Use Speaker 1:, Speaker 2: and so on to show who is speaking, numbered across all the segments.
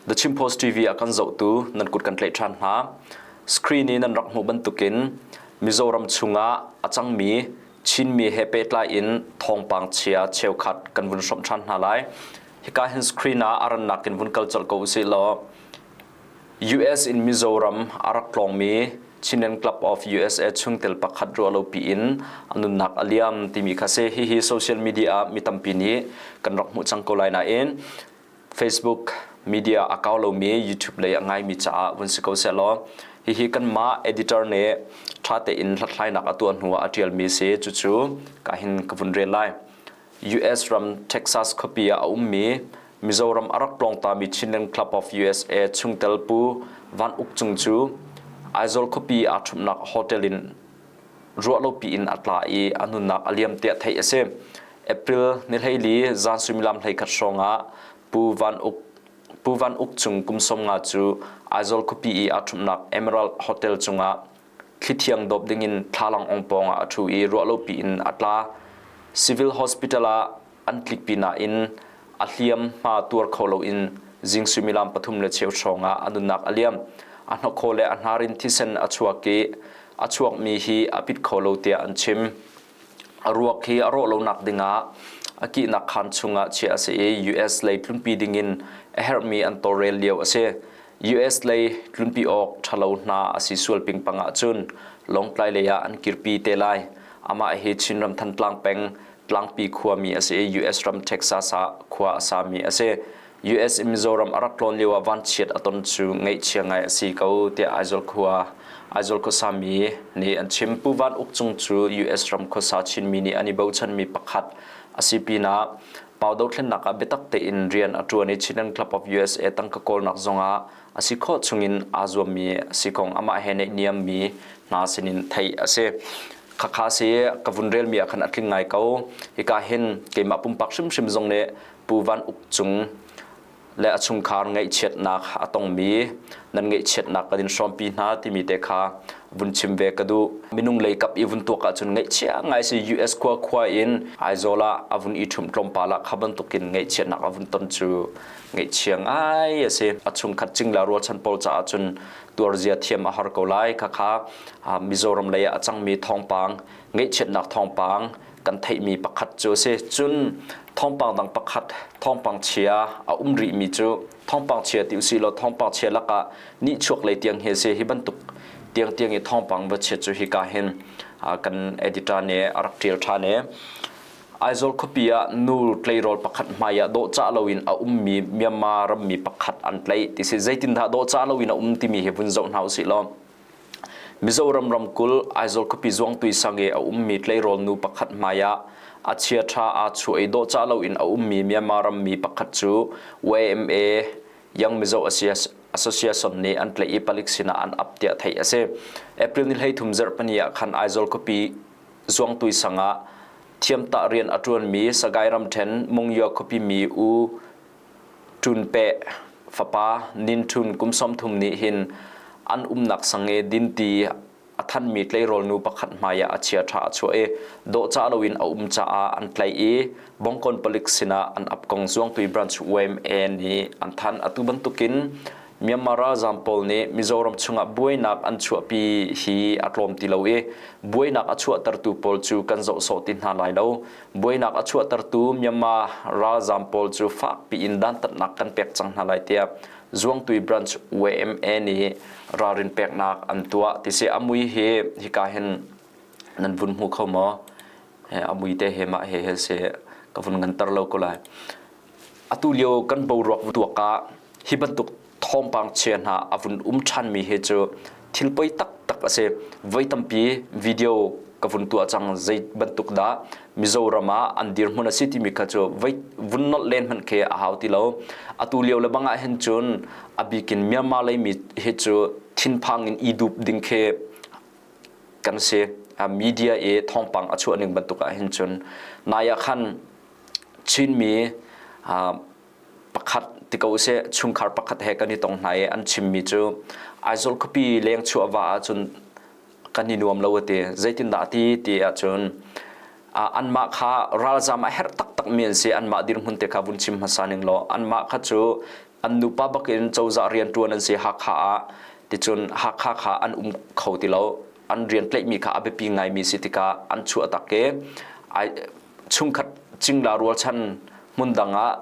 Speaker 1: The Chin Post TV a kan zohtu nan kut kan tlaih ṭhan hna. Screen i nan rak hmuh bantukin Mizoram chungah a cangmi Chinmi he pehtlai in thawngpang chia cheukhat kan vun hrawmh ṭhan hna lai. Hika hin screen ah a rannak in vun kal colh ko usih law US in Mizoram a rak tlawngmi Chinland Club of USA chungtel pakhat ruahlopi in a nunnak a liam timi kha si. Hihi social media ah mi tampi nih kan rak hmuh cang ko lai nain Facebook media a kau lomi YouTube lei a ngaimi caah vun si ko sehlaw hihi kanmah editor nih ṭha tein hlathlainak a tuah hnuah a ṭialmi si cucu ka hin ka vun rel lai. US ram Texas khuapi ah a ummi Mizoram a rak tlawngtami Chinland Club of USA chungtel Pu Van Uk Cung cu Aizawl khuapi aa ṭhumhnak hotel in ruahlopi in a tla i a nunnak a liam tiah theih a si. April ni 14 zan suimilam 11 hrawng ah Pu Van Uk Pu Van Uk Cung kum 50 cu Aizawl khuapi i aa ṭhumhnak Emerald Hotel cungah thlithiang dawp dingin thlalang ong pawng ah a ṭhu i ruahlopi in a tla. Civil Hospital ah an tlikpi nain a hliam hma tuar kho loin zing suimilam pathum le cheu hrawng ah a nunnak a liam. A hnokhaw le a hnar in thisen a chuak i a chuakmi hi a pit kho lo tiah an chim. A ruak hi a rawh lonak dingah a kihnak khaan chungah chiah a si i US lei tlunpi dingin a herhmi an tawlrel lio a si. US lei tlunpi awk ṭhalo hna a si sual pingpang ahcun Lawngtlai lei ah an kirpi te lai. Amah hi Chinram Thantlang peng Tlangpi khuami a si i US ram Texas ah khua a sami a si. US in Mizoram a rak tlawn lio ah vanchiat a ton cu ngaihchia ngai a si ko tiah Aizawl khua Aizawl khuasami nih an chim. Pu Van Uk Cung cu US ram khuasa Chinmi nih an i bochanmi pakhat a si pinah Pau dothlennak ah biatak tein rian a ṭuan i Chinland Club of USA tangka kawlnak zongah a si khawh chungin aa zuammi a si kong amah he naihniammi hna sinin theih a si. Khakha si ka vun relmi ah khan a tling ngai ko. Hika hin keimah pumpak hrimhrim zong nih Pu Van Uk Cung le a chungkhar ngaihchiatnak a tongmi nan ngaihchiatnak kan in hrawmpi hna timi te kha vun chim ve ka duh. Minung lei kap i vun tuak ahcun ngaihchia ngai si US khua khua in Aizawl ah a vun i ṭhumh tlawmpal ah kha bantukin ngaihchiatnak a vun ton cu ngaihchia ngai a si. A chungkhat cingla rualchan pawl caah cun tuarzia thiam a har ko lai. Khakha Mizoram lei ah a cangmi thawngpang ngaihchiatnak thawngpang kan theihmi pakhat cu a si. Cun thawngpang dang pakhat thawngpang chia a um rihmi cu thawngpang chia ti usih law thawngpang chia lakah nihchuak lei tiang hi a si. Hi bantuk tiangtiang i thawngpang va chiat cu hika hin kan editor nih a rak ṭial ṭhan i Aizawl khuapi ah nu tleirawl pakhat hmai ah dawhcah loin a ummi Myanmar rammi pakhat an tlaih ti si. Zeitindah dawhcah loin a um timi hi vun zoh hna usih law Mizoram ramkulh Aizawl khuapi Zuangtui sang i a ummi tleirawl nu pakhat hmai ah a chiaṭha aa chuah i dawhcah loin a ummi Myanmar rammi pakhat cu YMA Young Mizo Association nih an tlaih i palik sinah an ap tiah theih a si. April ni 13 zarhpini ah khan Aizawl khuapi Zuangtui sang ah thiamtah rian a ṭuanmi Sagaing ramṭhen Mungyo khuapi mi U Ṭun Pe fapa Nin Ṭhun kum 30 nih hin an umnak sang i dinti a thanmi tleirawl nu pakhat hmai ah a chiaṭha a chuah i dawhcah loin a um caah an tlaih i Bongkon palik sinah an ap kong Zuangtui Branch YMA nih an thanh. Atu bantukin Myanmar ralzaam pawl nih Mizoram chungah buainak an chuahpi hi a tlawm ti lo i buainak a chuahtertu pawl cu kan zoh sawh ti hna lai lo. Buainak a chuahtertu Myanmar ralzaam pawl cu fakpi in dantatnak kan pek cang hna lai tiah Zuangtui Branch YMA nih ralrin peknak an tuah ti si. A mui hi hika hin nan vun hmu kho maw? A mui te he mah he he si ka vun nganter lo ko lai. Atu lio kan boruak tuak ah hi bantuk thawngpang chia hna a vun um ṭhanmi hi cu thil poi taktak a si. Voi tampi video ka vun tuah cang zei bantuk dah Mizoram ah an dirhmun a si timi kha cu voi vun nolh len hmanh khi a hau ti lo. Atu lio le bang ah hin cun a bikin Myanmar lei mi hi cu thinphang in i dup ding khi kan si. Media i thawngpang a chuah ning bantuk ah hin cun nai ah khan Chinmi pakhat ti ko usih chungkhar pakhat he kan i tong hna i an chimmi cu Aizawl khuapi leng chuah va ahcun kan i nuam lo a ti. Zeitindah a ti ti ahcun anmah kha ralzam a herh taktakmi an si. Anmah dirhmun te kha vun chim hmasa ning law anmah kha cu An nupa bakin cozah rianṭuan an si Hakha ah. Ticun Hakha kha an um kho ti lo. An rian tlaihmi kha a biapi ngaimi si tikah an chuah tak i chungkhat cingla rualchan hmundang ah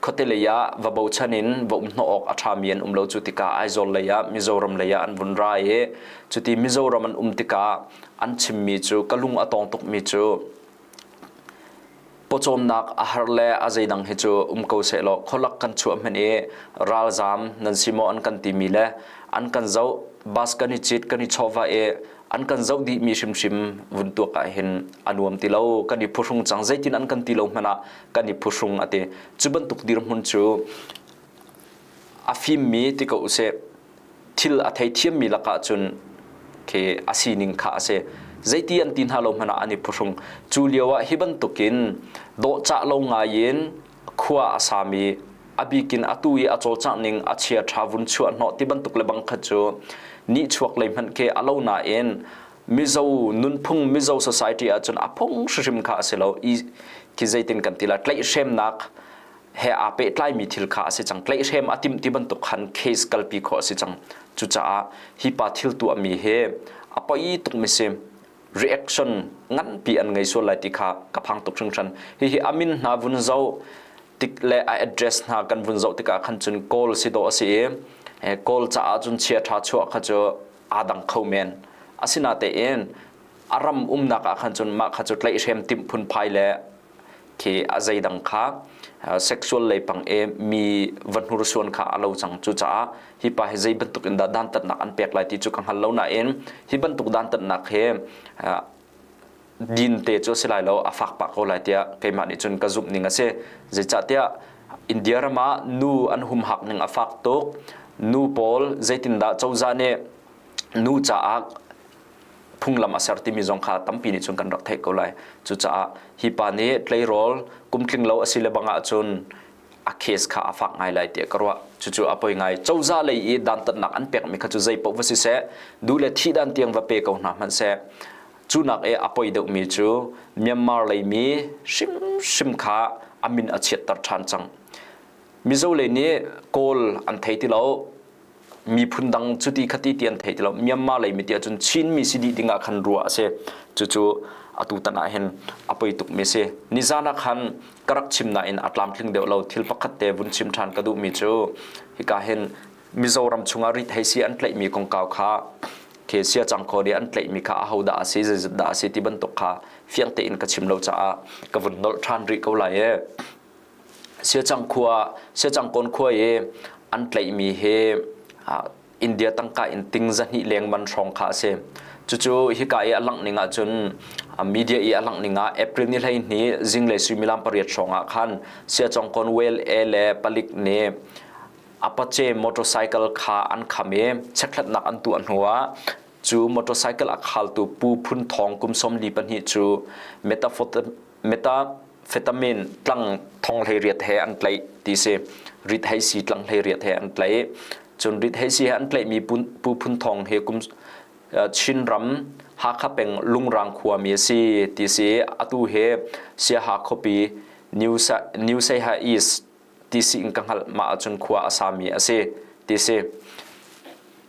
Speaker 1: khuate lei ah va bochan in va um hnawh awk a ṭhami an um lo. Cu tikah Aizawl lei ah Mizoram lei ah an vun ra i cuti Mizoram an um tikah an chimmi cu ka lung a tawng tukmi cu pawcawmnak a har le a zeidang hi cu um ko sehlaw khualak kan chuah hmanh i ralzaam nan si maw an kan timi le an kan zoh bus kan i cit kan i chawhvah i an kan zoh dihmi hrimhrim vun tuak ah hin a nuam ti lo kan i phuhrung cang zeitin an kan ti lo hmanh ah kan i phuhrung a ti. Cu bantuk dirhmun cu a fimmi ti ko usih thil a theithiammi lakah cun khi a sining kha a si. Zeiti an ti hna lo hmanh ah an i phuhrung. Cu lio ah hi bantukin dawhcah lo ngai in khua a sami a bikin atu i a cawlcangh ning a chia ṭha vun chuah hnawh ti bantuk le bang kha cu nihchuak lei hmanh khi a lo nain Mizo nunphung Mizo society ahcun a phung hrimhrim kha a si lo i khi zeitin kan ti la tlaihhremnak he aa pehtlaimi thil kha a si cang. Tlaihhrem a timh ti bantuk khan case kalpi khawh a si cang. Cucaah hi pa thil tuahmi hi a poi tukmi si. Reaction nganpi an ngei sual lai ti kha ka phang tuk hringhran. Hihi a min hna vun zoh tik le a address hna kan vun zoh tikah khan cun Kawl si dawh a si i Kawl caah cun chia ṭha chuah kha cu aa dang kho men. Asinatein a ram umnak ah khan cun mah kha cu tlaihhrem timh phunphai le khi a zeidang kha sexual leipang i mi va hnursuan kha a lo cang. Cucaah hi pa hi zei bantuk in dah dantatnak an pek lai ti cu ka hngal lo nain hi bantuk dantatnak hi din te cu a si lai lo, a fak pah ko lai tiah keimah nih cun ka zumh ning a si. Zeicahtiah India ram ah nu an humhak ning a fak tuk. Nu pawl zeitindah cozah nih nu caah phunglam a ser timi zong kha tampi nih cun kan rak theih ko lai. Cucaah hi pa nih tleirawl kumtling lo a si le bang ahcun a case kha a fak ngai lai tiah ka ruah. Cucu a poi ngai. Cozah lei i dantatnak an pekmi kha cu zei paoh va si seh, duh le thih dan tiang va pe ko hna hmanh seh. Cu nak i a poi deuhmi cu Myanmar leimi hrimhrim kha a min a chiatter ṭhan cang. Mizo lei nih Kawl an thei ti lo. Miphun dang cuti khati ti an thei ti lo. Myanmar lei mi ti ahcun Chinmi si dih ding ah khan ruah a si. Cucu atu tan ah hin a poi tukmi a si. Nizan ah khan ka rak chim nain a tlamtling deuh lo. Thil pakhat te vun chim ṭhan ka duhmi cu hika hin Mizoram chungah rit hei si an tlaihmi kongkau kha khi siacangkhaw nih an tlaihmi kha ahodah a si, zeizat dah a si ti bantuk kha fiang tein ka chim lo caah ka vun nolh ṭhan rih ko lai i Siacang khua, Siacangkawn khua i an tlaihmi hi India tangka in ting 200 leng man hrawng kha a si. Cucu hika i a langh ning ahcun media i a langh ning ah April ni 12 zinglei suimilam 8 hrawng ah khan Siacangkawn Well E le palik nih Apache motorcycle kha an kham i chekhlatnak an tuah hnu ah cu motorcycle a khaltu Pu Phun Thawng kum 42 cu methamphetamine tlang thong 18 he an tlaih ti si. Rit hei si tlang 18 he an tlaih. Cun rit hei si he an tlaihmi Pu Phun Thawng hi kum Chinram Hakha peng Lungrang khuami a si ti si. Atu hi Siaha khuapi New, New Saiha East ti si in ka hngalh mah ahcun khua a sami a si ti si.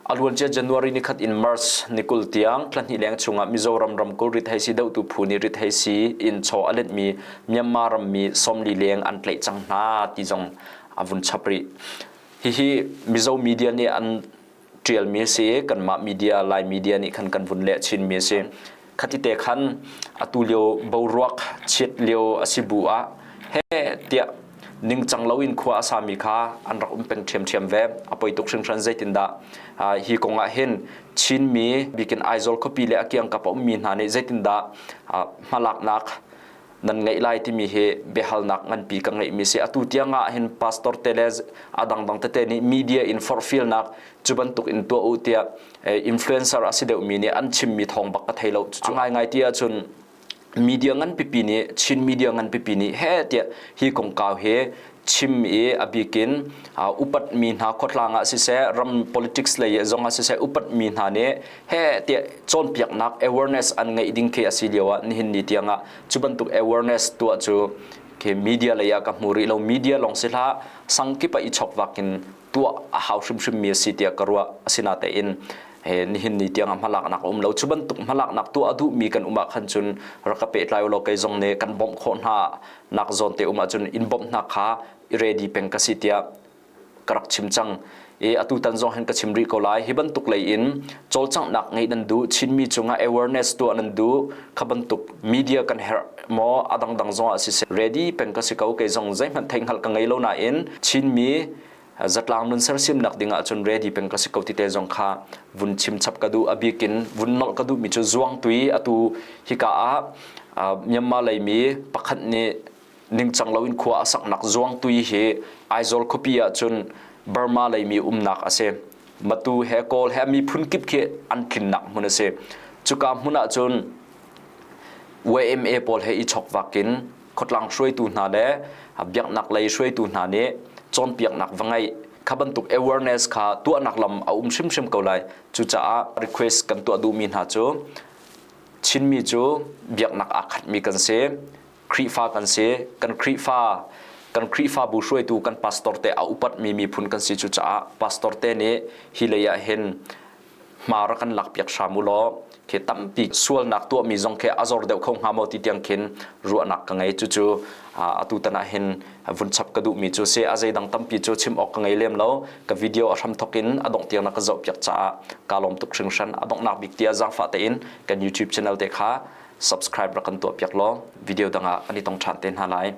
Speaker 1: A luancia January ni khat in March ni 20 tiang thla hnih leng chungah Mizoram ramkulh rithaisi dohtu phu nih rithaisi in chaw a letmi Myanmar rammi 40 leng an tlaih cang hna ti zong a vun chap rih. Hihi Mizo media nih an ṭialmi a si i kanmah media Lai media nih khan kan vun leh chinmi a si. Khati te khan atu lio boruak chiat lio a si bu ah he tiah ningcang loin khua a sami kha an rak um peng ṭhiamṭhiam ve. A poi tuk hringhran zeitindah hi kong ah hin Chinmi bikin Aizawl khuapi le a kiangkap a ummi hna nih zeitindah hmalaknak nan ngeih lai timi hi biahalnak nganpi ka ngeihmi si. Atu tiang ah hin pastor te le a dangdang tete nih media in forhfialnak cu bantuk in tuah u tiah influencer a si deuhmi nih an chimmi thawng bak ka thei lo. Cucu ngaingai ti ahcun media ngan pipi nih Chin media ngan pipi nih he tiah hi kongkau hi chim i a bikin upatmi hna khuatlang ah siseh ram politics lei zong ah siseh upatmi hna nih he tiah cawnpiaknak awareness an ngeih ding khi a si lio ah nihin ni tiang ah cu bantuk awareness tuah cu Khi media lei ah ka hmu rih lo. Media lawng si hlah, sang kip ah i chokvak in tuah a hau hrimhrim mi a si tiah ka ruah. Asinatein he nihin ni tiang ah hmalaknak a um lo. Cu bantuk hmalaknak tuah a duhmi kan um ah khan cun rak ka pehtlai u law kei zong nih kan bawmh khawh hna nak zawn te um ahcun in bawmh hna kha i ready peng ka si tiah ka rak chim cang. I atu tan zong hin ka chim rih ko lai. Hi bantuk lei in cawlcanghnak ngeih nan duh, Chinmi cungah awareness tuah nan duh, kha bantuk media kan herh maw a dangdang zong ah siseh ready peng ka si ko. Kei zong zeihmanh theihhngalh ka ngei lo nain Chinmi zatlang nun sersiamnak ding ahcun ready peng ka si ko ti te zong kha vun chim chap ka duh. A bikin vun nolh ka duhmi cu zuangtui atu hika ah Myanmar leimi pakhat nih ningcang loin khua a saknak zuangtui hi Aizawl khuapi ahcun Burma leimi umnak a si. Matu he Kawl he miphun kip khi an tlinnak hmun a si. Cuka hmun ahcun YMA pawl he i chokvak in khuatlang hruaitu hna le biaknak lei hruaitu hna nih cawnpiaknak va ngeih kha bantuk awareness kha tuahnak lam a um hrimhrim ko lai. Cucaah request kan tuah duhmi hna cu Chinmi cu biaknak aa khatmi kan si. Khrihfa kan si. Kan Khrihfa kan Khrihfabu hruaitu kan pastor te a upatmi miphun kan si cucaah pastor te nih hi lei ah hin hma rak kan lakpiak hram u law khi tampi sualnak tuahmi zong khi a zor deuh kho hnga maw ti tiang khin ruahnak ka ngei. Cucu atu tan ah hin vun chap ka duhmi cu si. A zeidang tampi cu chim awk ka ngei lem lo. Ka video a hram thok in a dongh tiang na ka zoh piak caah ka lawm tuk hringhran. A donghnak bik tiah zaangfah tein kan YouTube channel te kha subscribe rak kan tuah piak law video dang ah kan i tong ṭhan te hna lai.